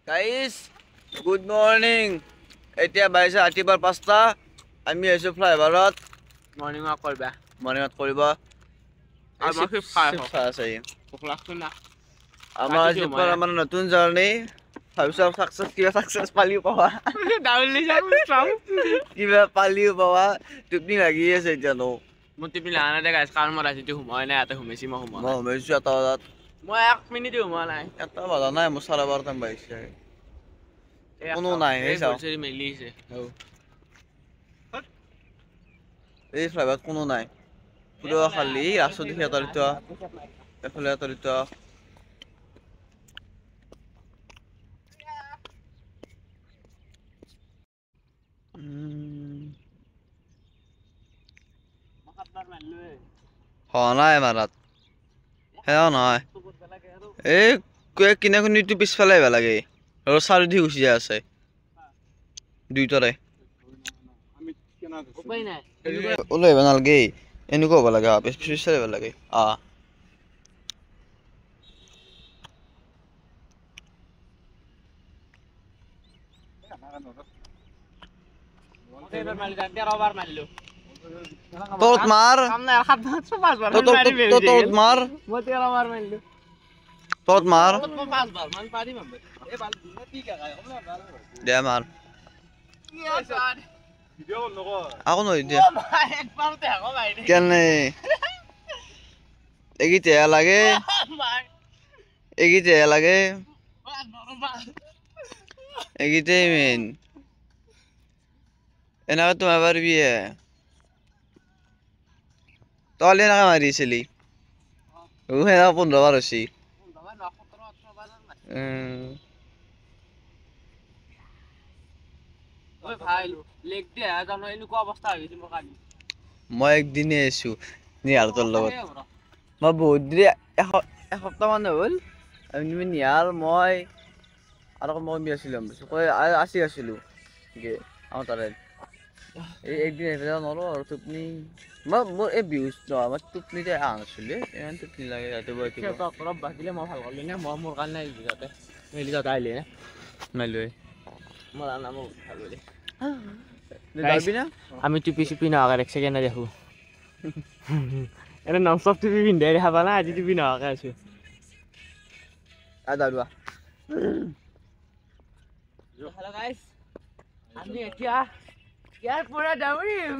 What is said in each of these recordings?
Guys good morning. এতিয়া বাজিছে ৰাতিপুৱা 5টা। আমি আহিছোঁ ফ্লাইঅভাৰত মৰ্ণিং ৱাক কৰিবা। মৰ্ণিং ৱাক কৰিব আমাৰ আজিৰ পৰা আমাৰ নতুন জাৰ্ণি। ভাবিছোঁ চাকচেছ, কিবা চাকচেছ পালিও পাবা, কিবা পালিও পাবা। টোপনি লাগি আছে এতিয়া। ন মোৰ টোপনি লগা নাই গাইজ, কাৰণ মই ৰাতিটো সোমোৱাই নাই। ইয়াতে সোমাইছি, মই সোমোৱা মই সোমাইছোঁ এটা বজাত। মই 1 মিনিটো সোমোৱা নাই। এটা বজা নাই, মোৰ 12:30 বাজিছে। কোনো নাই। মেলিছে এই ফ্লাইঅভাৰত কোনো নাই, পুৰা খালী। ৰাস্তা দেখি এটা দুটা, এফালে এটা দুটা। হোৱা নাই মাৰাত, সেয়া নহয়। এই কিনাকুনিটো পিছফালে আহিব লাগে আৰু চাৰিদি গুচি যায় আছে দুইটাৰে। ওলাই আহিব নালাগে, এনেকুৱা হ'ব লাগে, পিছফালে আহিব লাগে। তলত মাৰ, তলত মাৰ, তলত মাৰ, দে মাৰ। আকৌ নহয় দে, কেনে এইকেইটাহে লাগে, এইকেইটাহে লাগে, এইকেইটাই মেইন। এনেকৈ তোমাৰ পাৰিবি। তই এনেকৈ মাৰিছিলি, সেনেকৈ 15 বাৰ হৈছে। মই একদিনেই আছো নিহাৰতৰ লগত। মই বহুত দিন, এসপ্তাহ মান হ'ল। আমি নিহাৰ, মই আৰু মই আছিলো, আছি আছিলো আমাৰ তাৰে। এই একদিন আহি পেলাই নোৱাৰো আৰু টোপনি। মই মোৰ এই বিহু নহয়, মই টোপনিতে অহা নাছিলোঁ। ইমান টোপনি লাগে ৰাতিপুৱা ৰাতিপুৱা। অলপ বাকিলে মই ভাল কৰিলোঁ নে? মই মোৰ কাৰণে আহিলোঁ তাতে মেলি তাতে আহিলে মাৰিলোঁ মোৰ নামো ভাল বুলি। আমি টুপি চুপি নোহোৱাকৈ এক ছেকেণ্ডে দেখোঁ। এনে নন ষ্টপ টুপি পিন্ধাই দেখা পা না, আজি টুপি নোহোৱাকৈ আছোঁ। আমি এতিয়া ইয়াৰ পৰা দৌৰিম।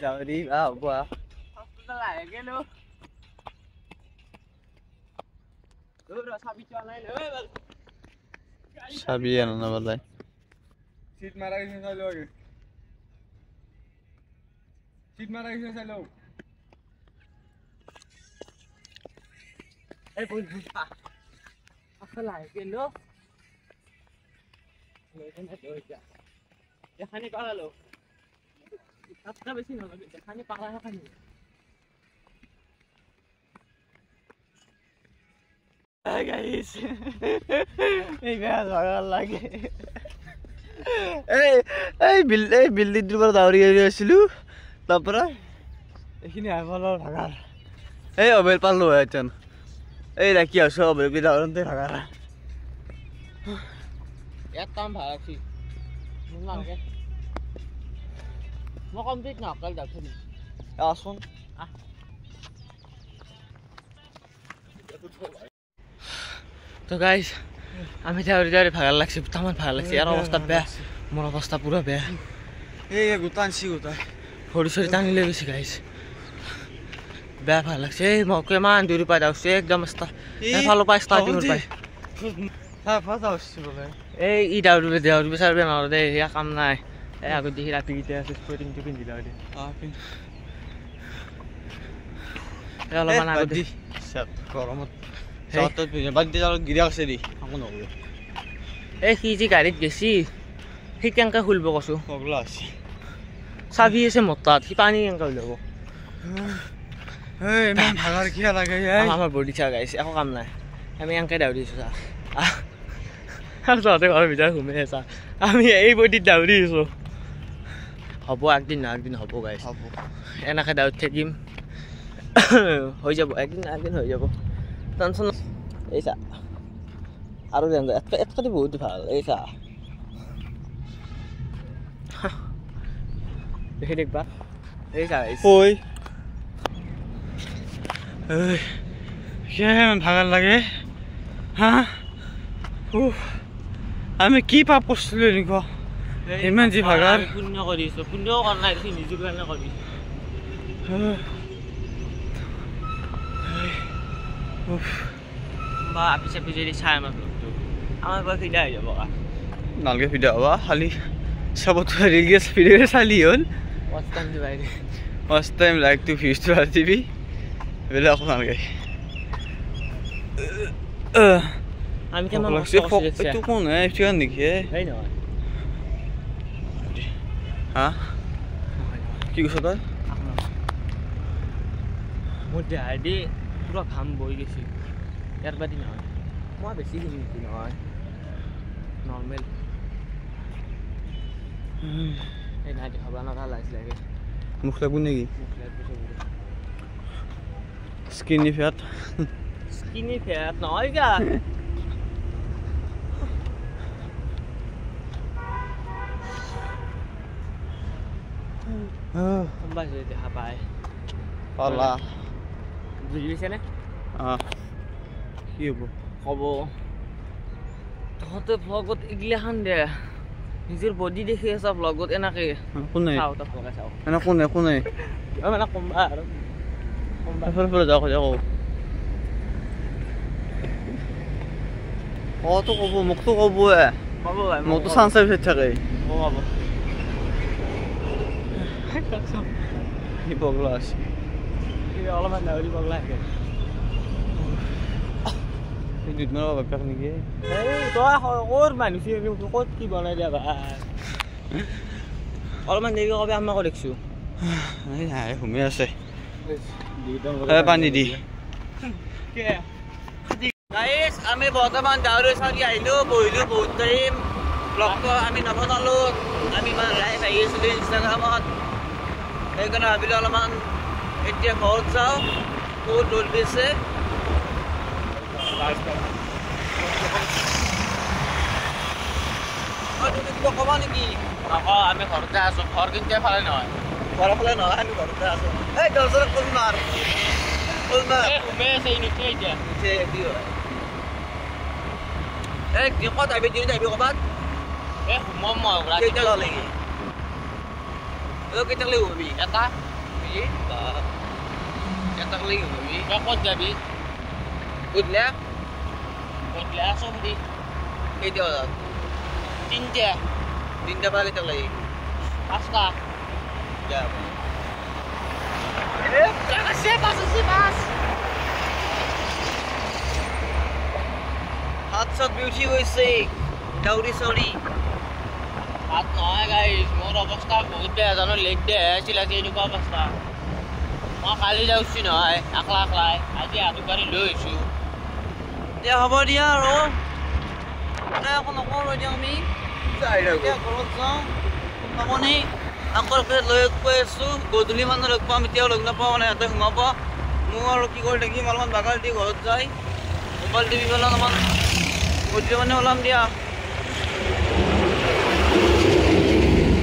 দৌৰিম হ'ব। চাবি আনা বলাই। চিট মাৰা গৈছে, চাই লওঁ। চিট মাৰা গৈছে, চাই লওঁ। এই বল লাহেকে লো, দেখানি পালালো। বেছি নলবি, দেখানি পালা সেইখানি। গাইছ, এই বেয়া ভাগৰ লাগে। এই এই বিল এই বিল্ডিংটোৰ পৰা দাউৰি আহি আছিলোঁ, তাৰ পৰা এইখিনি আহি পালোঁ ভাগাৰ। এই অবেল পালোঁ এতিয়া। এই ৰাখি আছোঁ অবেল দাউৰোঁতে ভাগাৰ। ইয়াত কাম ভাল আছে। মই কমপ্লিট নহ'ল, যাওঁচোন। আহচোন। তো গাইজ, আমি দাউৰি দাউৰি ভাগাৰ লাগছে, তামান ভাল লাগছে। ইয়াৰ অৱস্থা বেয়া, মোৰ অৱস্থা পুৰা বেয়া। এই গোটা আনছি, গোটা ভৰি চৰি টানি লৈ গৈছে গাইজ। বেয়া ভাল লাগছে। এই মই কিমান দূৰ পাই দাউছে, একদম এফালৰ পৰা ষ্টাৰ্টিঙৰ পাই। এই ই দাউৰিব দাউৰিব চাৰিব নোৱাৰো দেই, সেয়া কাম নাই। এই আগত দেখি ৰাতি কেইটা আছে, স্পৰ্টিংটো পিন্ধি লওঁ দে। অলপমান আগত গৰমত। এই সি যি গাড়ীত গেছি, সি কেনেকে খুলিব কচো? চাবি আছে মোৰ তাত, সি পানী কেনেকে উলিয়াব? আমাৰ বডি চা গাইছে, একো কাম নাই। আমি এনেকে দাউৰিছোঁ চা, আৰু তহঁতে ঘৰৰ ভিতৰত সোমাই আছা। আমি এই বডিত দাউৰি আছোঁ। হ'ব, একদিন না একদিন হ'ব গাইছ। এনেকে দাউৰি থাকিম, হৈ যাব, একদিন না একদিন হৈ যাব। টেনচন। এই চা। আৰু এটকাটি বহুত ভাল। এই চা দেখি দেখবা, এই চা। ঐ কিমান ভাগাৰ লাগে হা। আমি কি পাপ কৰিছিলো এনেকুৱা ইমান যি ভাগাৰ। পুণ্য কৰিছো, পুণ্য কৰা নাই, নিজৰ কাৰণে কৰিছো। বা আপি চাপি যদি চাই আমাৰ ব্লগটো আমাৰ পৰা ফিদা হৈ যাব। নালগে ফিদা হ'বা, খালি চবত ৰিল ভিডিঅ' চালি হ'ল। ৱাচ টাইম দিবা, ৱাচ টাইম লাইকটো ভিউজটো বাঢ়ি দিবি, বেলেগ একো নালগে। আমি কেমন এইটো কোন হে নেকি? নহয় হা, কি কৈছ তই? মোৰ দেহাই দি পুৰা ঘাম বৈ গৈছে। ইয়াৰ বাদি নহয়, মই বেছি নেকি নহয়, নৰ্মেল। এই নাই দেখাব নোৱাৰা, লাজ লাগে। মুখ লাগব নেকি? মুখ লাগব। স্কিনি ফেট, স্কিনি ফেট নহয় গা। কোনোবা যদি দেখা পায় পালা বুজি পাইছেনে? কি হ'ব ক'ব তহঁতে ভ্লগত এইগিলাখান দে, নিজৰ বডি দেখি আছা ভ্লগত এনেকে। কোনে চাওঁ, তই ভ্লগে চাওঁ। এনে কোনে কোনে মানে কোনোবা আৰু কোনোবা যাওক যাওক। অ তো ক'ব, মোকতো ক'বয়ে, মোকতো চান্স চাই থাকে। ক'ব সি পগলা আছে, অলপমান দাউৰি পগলা থাকে। দুদিনৰ বাপেক নেকি? এই তই ক'ৰ মানুহ ক'ত কি বনাই দিয়া ভাই। অলপমান দেৰি কবি, আমাকো দেখিছোঁ। নাই ঘুমি আছে পানী দি। আমি বৰ্তমান দাউৰি চাউৰি আহিলোঁ, বহিলোঁ বহুত টাইম। ব্লগটো আমি নবনালোঁ, আমি ইমান লাইভ আহি আছিলোঁ ইনষ্টাগ্ৰামত, সেইকাৰণে ভাবিলোঁ অলপমান এতিয়া ঘৰত যাওঁ। বহুত ৰ'দ দিছে। তুমি কিবা ক'বা নেকি? নকওঁ, আমি ঘৰতে আছোঁ। ঘৰ কিন্তু এফালে নহয়, ঘৰৰ ফালে নহয়, আমি ঘৰতে আছোঁ। এই দৰ্জাত কোন মাৰ কোন মাৰ সোমাই আছে নুঠে এতিয়া। নুঠে কি হয়? এই ক'ত আহিবি? দিনত আহিবি ক'ৰবাত? এই সোমাম মই। কেইটা লাগি? কেইটাক লাগি সোমাবি? এটা। এটাক লাগি সোমাবি। তই ক'ত যাবি? গধূলা। গধূলা আছোঁ দি। কেইটা বজাত? তিনিটা। তিনিটা পৰা কেইটাক লাগি? পাঁচটা। হাত চাত উঠি গৈছে দাউৰি চাউৰি। হাত নহয় গাইজ, মোৰ অৱস্থা বহুত বেয়া জানো। লেট দে আছিল আজি, এনেকুৱা অৱস্থা। মই কালি যাওঁছো নহয় একলা একলাই, আজি হাতু গাড়ী লৈ আহিছোঁ। দিয়া হ'ব দিয়া, আৰু একো নকওঁ আৰু এতিয়া আমি এতিয়া ঘৰত যাওঁ। আপুনি আকৌ লগ পাই আছোঁ, গধূলি মানে লগ পাম। এতিয়াও লগ নাপাওঁ, মানে ইয়াতে সোমাব। মোৰ আৰু কি কৰি থাকিম, অলপমান বাগাৰ দি ঘৰত যাই মোবাইল টিপি পেলাই অলপমান গধূলি মানে ওলাম। দিয়া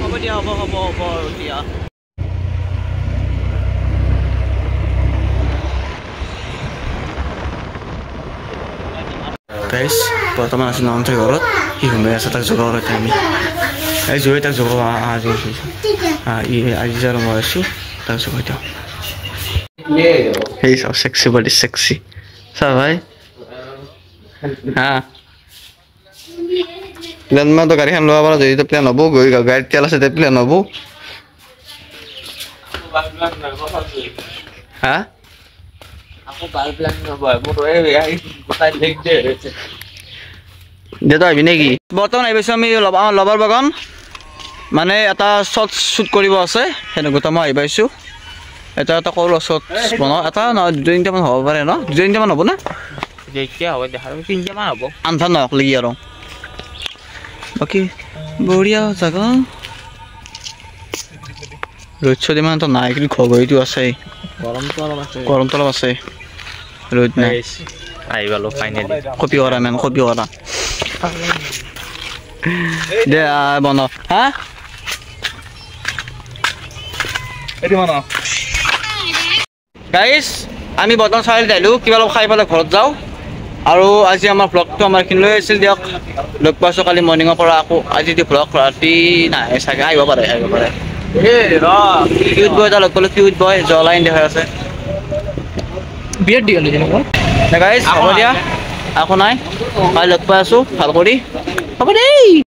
হ'ব দিয়া, হ'ব হ'ব হ'ব আৰু দিয়া। গাইজ বৰ্তমান আছোঁ নয়নথৈ ঘৰত, সি সোমাই আছে, তাক জগাওঁ এতিয়া আমি। এই জুই তাক জগাওঁ। আজি ই আজি আৰু মই আছোঁ, তাক জগাই দিওঁ। সেই চাওঁ, চেক্সি বডি, চেক্সি চা ভাই। হা প্লেন মানে গাড়ীখন ল'ব পাৰা যদি প্লেন হ'ব, গৈ গাড়ীত তেল আছে প্লেন হ'ব। হা দেউতা আহিবি নেকি? বৰ্তমান আহি পাইছোঁ আমি আমাৰ লবৰ বাগান, মানে এটা শ্বৰ্ট শ্বুট কৰিব আছে, সেনেকুৱা মই আহি পাইছোঁ। এটা এটা কৰোঁ শ্বৰ্ট বনাওঁ, এটা নহয় দুটা তিনিটামান হ'ব পাৰে ন? দুটা তিনিটামান হ'ব নে? তিনিটামান হ'ব, আন্ধাৰ নহওক লাগি আৰু। বাকী বঢ়িয়া জাগা, ৰ'দ চ'দ ইমান এটা নাই, কিন্তু ঘগৰিটো আছে, গৰমটো অলপ আছে, গৰমটো অলপ আছে, ৰ'দ নাই। আহি পালোঁ ফাইনেলি। কপি কৰা মেন, কপি কৰা। দে বন্ধ হা গাইজ আমি বৰ্তমান চাৰিআলিত আহিলোঁ কিবা অলপ খাই পেলাই ঘৰত যাওঁ আৰু আজি আমাৰ ভ্লগটো আমাৰ এইখিনি লৈ আছিল দিয়ক লগ পাইছোঁ কালি মৰ্ণিঙৰ পৰা আকৌ আজি ভ্লগ ৰাতি নাহে চাগে আহিব পাৰে আহিব পাৰে কিউট বয় এটা লগ পালোঁ কিউট বয় জলাইন দেখাই আছে বিৰাট দীঘল গাইজ হ'ব দিয়া আকৌ নাই কালি লগ পাই আছোঁ ভাল কৰি হ'ব দেই।